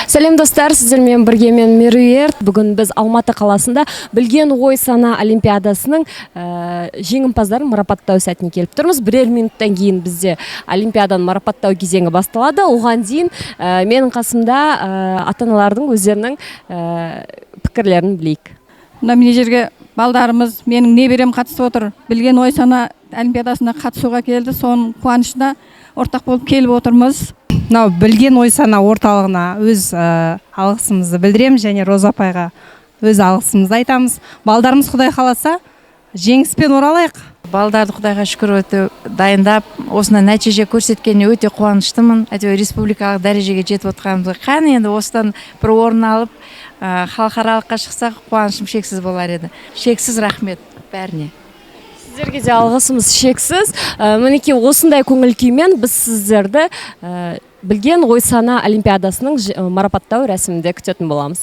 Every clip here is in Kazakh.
Сәлем, достар! Сіздермен бірге мен, Меруерт. Бүгін біз Алматы қаласында «Білген ой сана» олимпиадасының жеңімпаздарын марапаттау сәтіне келіп тұрмыз. Бірер минуттан кейін бізде олимпиаданың марапаттау кезеңі басталады. Оған дейін менің қасымда ата аналардың өздерінің пікірлерін білейік. Мына жерге балдарымыз, менің немерем қатысып отыр. «Білген ой сана» олимпиадасына қатысуға келді. Соның қуанышына ортақ болып келіп отырмыз. Мынау «Білген ой сана» орталығына өз алғысымызды білдіреміз және Роза апайға өз алғысымызды айтамыз. Балдарымыз, құдай қаласа, жеңіспен оралайық. Балдарды, құдайға шүкір, өте дайындап, осындай нәтиже көрсеткеніне өте қуаныштымын. Әйтеуір республикалық дәрежеге жетіп отқанымызға. Қане енді осыдан бір орын алып, халықаралыққа шықсақ, қуанышым шексіз болар еді. Шексіз рахмет бәріне. Сіздерге де алғысымыз шексіз. Мінекей, осындай көңіл күймен біз сіздерді «Білген ой сана» олимпиадасының марапаттау рәсімінде күтетін боламыз.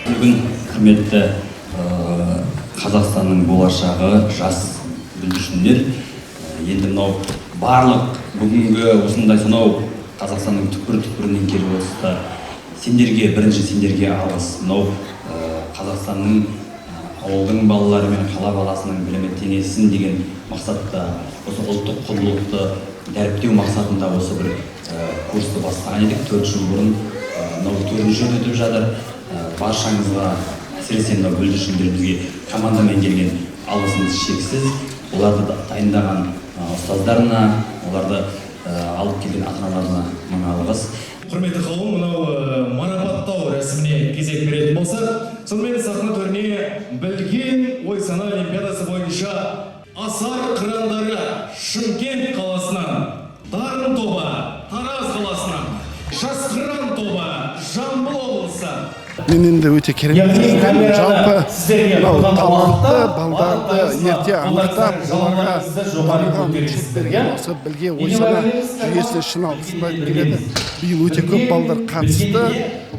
Бүгін, құрметті Қазақстанның болашағы, жас бүлдіршіндер, енді мынау барлық бүгінгі осындай сонау Қазақстанның түкпір түкпірінен келіп отырсыздар. Сендерге, бірінші сендерге алғыс. Мынау Қазақстанның ауылдың балалары мен қала баласының білімі теңессін деген мақсатта, осы ұлттық құндылықты дәріптеу мақсатында осы бір курсты бастаған едік 4 жыл бұрын. Мынау төртінші рет өтіп жатыр. Баршаңызға, әсіресе мынау бүлдіршіндерімізге, командамен келген, алғысымыз шексіз. Оларды дайындаған ұстаздарына, оларды алып келген ата аналарына мың алғыс. Құрметті қауым, мынау марапаттау рәсіміне кезек беретін болсақ, сонымен, сахна төріне «Білген ой сана» олимпиадасы бойынша «Асар қырандары» Шымкент қаласынан, «Дарын» тобы Тараз қаласынан, «Жас қыран» тобы Жамбыл облысы. Мен енді өте керемет Яғни сезіндім. камерада Жалпы сіздерге мынау қойған талантты уақытта балдарды барлықтарыңызға ерте анықтап, қолдарыңызды оларға жалауларыңызды жоғары дамуға мүмкіншілік көтересіздер, берген иә? осы «Білге ой сана» жүйесіне шын алғысымды айтқым келеді. Биыл өте көп балдар қатысты.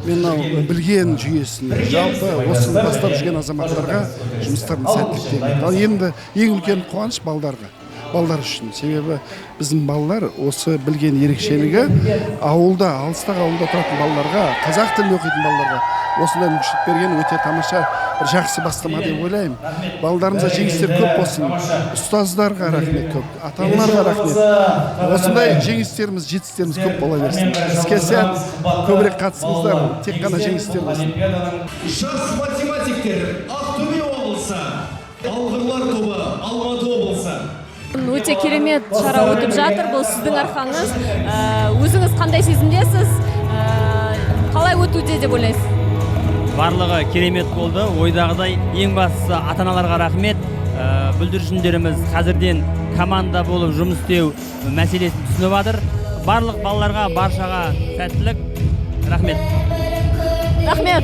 Мен мынау «Білген» жүйесін, жалпы осыны бастап жүрген азаматтарға жұмыстарына сәттілік тілеймін. Ал енді ең үлкен қуаныш балдарға, балдар үшін. Себебі біздің балалар, осы «Білген» ерекшелігі, ауылда, алыстағы ауылда тұратын балаларға, қазақ тілін оқитын балаларға осындай мүмкіншілік берген өте тамаша, бір жақсы бастама деп ойлаймын. Балдарымызға жеңістер көп болсын. Ұстаздарға рахмет көп, ата аналарға рахмет. Осындай жеңістеріміз, жетістіктеріміз көп бола берсін. Іске сәт, көбірек қатысыңыздар, тек қана жеңістер болсын. «Жас математиктер» Ақтөбе облысы, «Алғырлар» тобы Алматы облысы. Өте керемет шара өтіп жатыр. Бұл сіздің арқаңыз. Өзіңіз қандай сезімдесіз? Қалай өтуде деп ойлайсыз? Барлығы керемет болды, ойдағыдай. Ең бастысы, ата аналарға рахмет. Бүлдіршіндеріміз қазірден команда болып жұмыс істеу мәселесін түсініп жатыр. Барлық балаларға, баршаға сәттілік, рахмет. Рахмет.